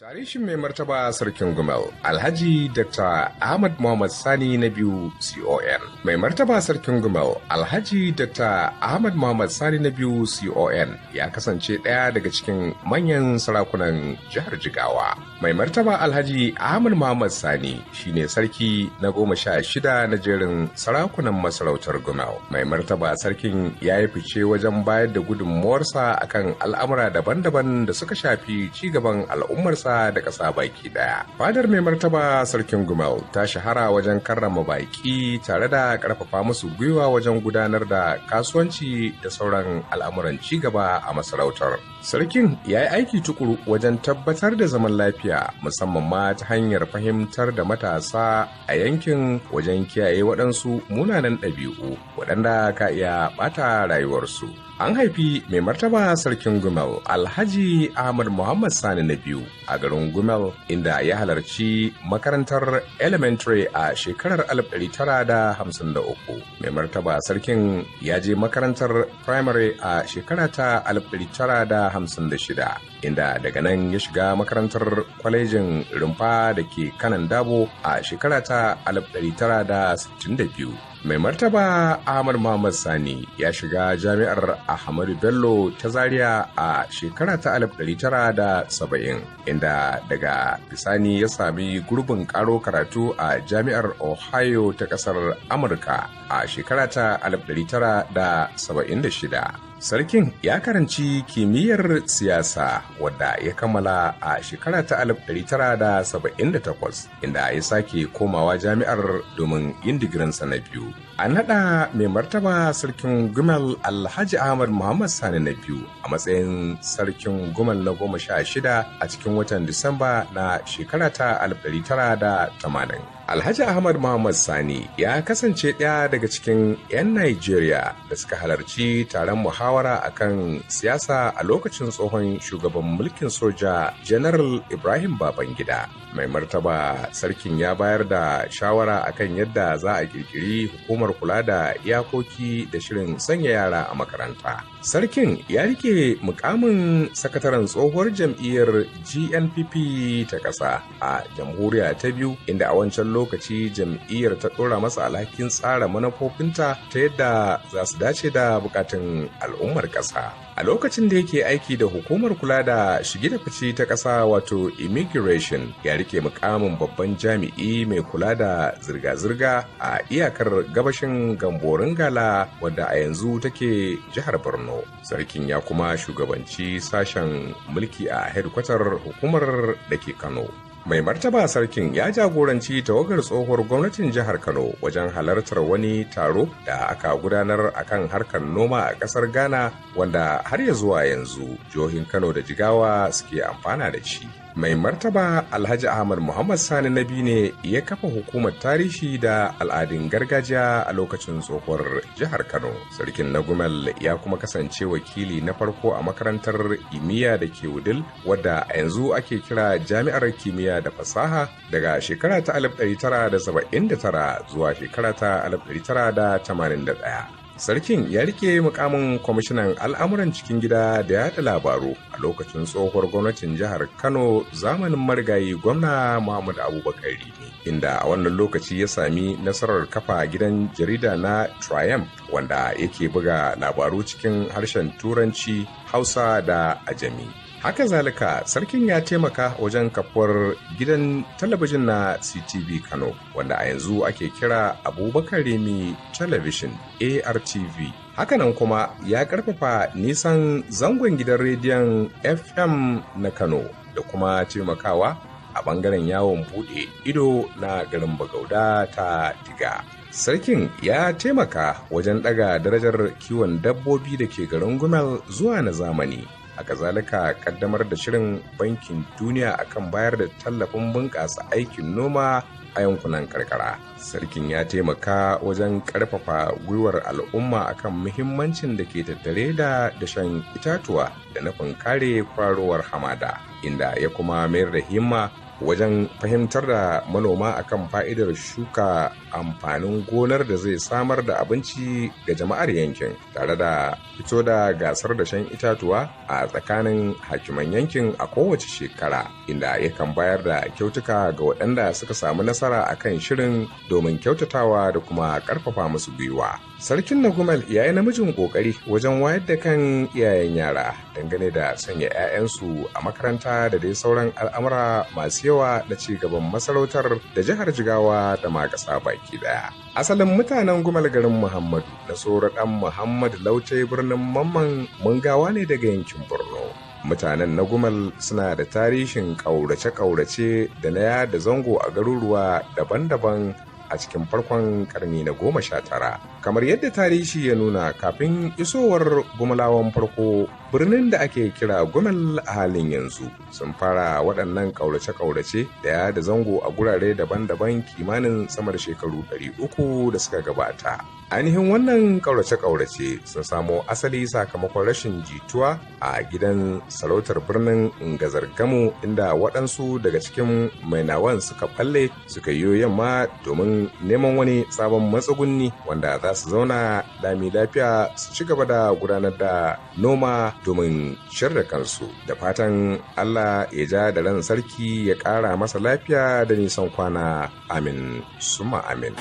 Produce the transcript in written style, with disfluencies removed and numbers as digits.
Tarihin mai martaba Sarkin Gumel, Alhaji Dr. Ahmad Muhammad Sani na biyu CON. Mai martaba Sarkin Gumel, Alhaji Dr. Ahmad Muhammad Sani na biyu CON ya kasance ɗaya daga cikin manyan sarakunan jihar Jigawa. Mai martaba Alhaji Ahmad Muhammad Sani shine sarki na 16 na jerin sarakunan masarautar Gumel. Mai martaba sarkin ya yi fice wajen bayar da gudunmuwarsa akan al'amura daban-daban da suka shafi cigaban al'ummarsa da ƙasa baki ɗaya. Fadar mai martaba Sarkin Gumel ta shahara wajen karrama baki tare da ƙarfafa musu gwiwa wajen gudanar da kasuwanci da sauran al'amuran cigaba a masarautar. Sarkin ya yi aiki tukuru wajen tabbatar da zaman lafiya, musamman ma ta hanyar fahimtar da matasa a yankin wajen kiyaye waɗansu munanan ɗabi'u waɗanda ka iya ɓata rayuwarsu. An haifi mai martaba Sarkin Gumel, Alhaji Ahmad Muhammad Sani na biyu, a garin Gumel, inda ya halarci makarantar elementary a shekarar 1953. Mai martaba sarkin ya je makarantar primary a shekara ta 1956, inda daga nan ya shiga makarantar kwalejin Rumfa da ke Kanan Dabo a shekara ta 1962. Mai martaba Ahmad Muhammad Sani ya shiga Jami'ar Ahmadu Bello ta Zaria a shekara ta 1970, inda daga bisani ya sami gurbin karo karatu a Jami'ar Ohio ta kasar Amurka a shekara ta 1976. Sarkin ya karanci kimiyyar siyasa, wadda ya kammala a shekara ta 1978, inda ya sake komawa jami'ar domin yin digirinsa na biyu. An naɗa mai martaba Sarkin Gumel, Alhaji Ahmad Muhammad Sani na biyu, a matsayin Sarkin Gumel na 16 a cikin watan Disamba na shekara ta 1980. Alhaji Ahmad Muhammad Sani ya kasance ɗaya daga cikin 'yan Nigeria da suka halarci taron muhawara akan siyasa a lokacin tsohon shugaban mulkin soja, General Ibrahim Babangida. Mai martaba sarkin ya bayar da shawara akan yadda za a kirkiri hukumar kula da iyakoki da shirin sanya yara a makaranta. Sarkin ya rike mukamin sakataren tsohuwar jam'iyyar GNPP ta ƙasa a jamhuriya ta biyu, inda a wancan lokaci jam'iyyar ta ɗora masa alhakin tsara manufofinta ta yadda za su dace da bukatun al'ummar ƙasa. A lokacin da yake aiki da hukumar kula da shige da fice ta ƙasa, wato immigration, ya rike mukamin babban jami'i mai kula da zirga-zirga a iyakar gabashin Gamborin Gala, wadda a yanzu take jihar Borno. Sarkin ya kuma shugabanci sashen mulki a hedkwatar hukumar da ke Kano. Mai martaba sarkin ya jagoranci tawagar tsohuwar gwamnatin jihar Kano wajen halartar wani taro da aka gudanar akan harkar noma a kasar Ghana, wanda har ya zuwa yanzu jihohin Kano da Jigawa suke amfana da shi. Mai martaba Alhaji Ahmad Muhammad Sani na biyu ne ya kafa hukumar tarihi da al'adun gargajiya a lokacin tsohuwar jihar Kano. Sarkin na Gumel ya kuma kasance wakili na farko a makarantar kimiyya da ke Wudil, wadda a yanzu ake kira Jami'ar Kimiyya da Fasaha, daga shekara ta 1979 zuwa shekara ta 1981. Sarkin ya rike mukamin kwamishinan al'amuran cikin gida da yada labaru a lokacin tsohuwar gwamnatin jihar Kano, zamanin marigayi gwamna Muhammad Abubakar Rimi, inda a wannan lokaci ya sami nasarar kafa gidan jarida na Triumph, wanda yake buga labaru cikin harshen Turanci, Hausa da Ajami. Haka zalika, sarkin ya taimaka wajen kafuwar gidan talabijin na CTV Kano, wanda a yanzu ake kira Abubakar Rimi Television, ARTV. Hakanan kuma ya karfafa nisan zangon gidan rediyon FM na Kano da kuma taimakawa a bangaren yawon bude ido na garin Bagauda ta Tiga. Sarkin ya taimaka wajen daga darajar kiwon dabbobi da ke garin Gumel zuwa na zamani. A kazalika, kaddamar da shirin Bankin Duniya akan bayar da tallafin bunƙasa aikin noma a yankunan karkara. Sarkin ya taimaka wajen ƙarfafa gwiwar al'umma akan muhimmancin da ke tattare da dashen itatuwa da nufin kare kwararowar hamada, inda ya kuma mayar da himma wajen fahimtar da manoma akan fa'idar shuka amfanin gonar da zai samar da abinci ga jama'ar yankin, tare da fito da gasar dashen itatuwa a tsakanin hakiman yankin a kowace shekara, inda yakan bayar da kyautuka ga waɗanda suka samu nasara akan shirin domin kyautatawa da kuma ƙarfafa musu gwiwa. Sarkin na Gumel ya yi namijin ƙoƙari wajen wayar da kan iyayen yara dangane da sanya 'ya'yansu a makaranta da dai sauran al'amura masu yawa na ci gaban masarautar da jihar Jigawa da ma ƙasa baki ɗaya. Asalin mutanen Gumel garin Muhammadu na Soro ɗan Muhammad Lauce birnin Mamman Mungawa ne daga yankin Borno. Mutanen na Gumal suna da tarihin ƙaurace-ƙaurace da na yada zango a garuruwa daban-daban a cikin farkon karni na 19. Kamar yadda tarihi ya nuna, kafin isowar Gumalawan farko birnin da ake kira Gumel a halin yanzu, sun fara waɗannan ƙaurace-ƙaurace da ya da zango a gurare daban-daban kimanin sama da shekaru 300 da suka gabata. Ainihin wannan ƙaurace-ƙaurace sun samo asali sakamakon rashin jituwa a gidan sarautar birnin Ngazargamu, inda waɗansu daga cikin Mainawan suka falle suka yi yamma domin neman wani sabon matsugunni wanda za su zauna lami lafiya su ci gaba da gudanar da noma domin ciyar da kansu. Da fatan Allah ya ja da ran sarki, ya ƙara masa lafiya da nisan kwana, amin suma amin.